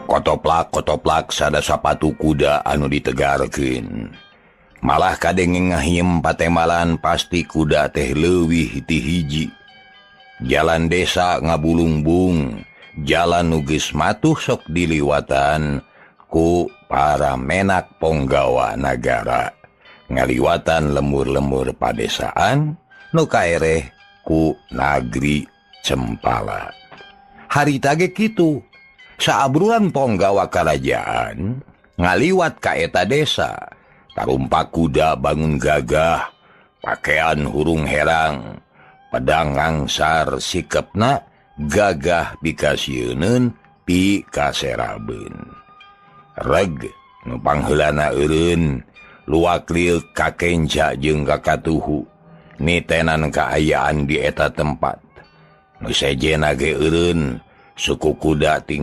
Kotoplak kotoplak sada sapatu kuda anu ditegarkeun. Malah kadenge ngahiem patemalan pasti kuda teh leuwih ti hiji. Jalan desa ngabulungbung, jalan nu geus matuh sok diliwatan ku para menak ponggawa nagara. Ngaliwatan lemur-lemur padesaan nu kaereh ku Nagri Cempala. Harita ge kitu, saabruan ponggawa karajaan ngaliwat ka eta desa. Tarumpak kuda bangun gagah, pakaian hurung herang, pedang ngangsar sikepna gagah pikasieuneun pikaserabeun. Reg nu pangheulana eureun, luak liuk kakenca jeung kakatuhu, nitenan kaayaan di eta tempat. Nu sejena ge eureun, suku kuda ting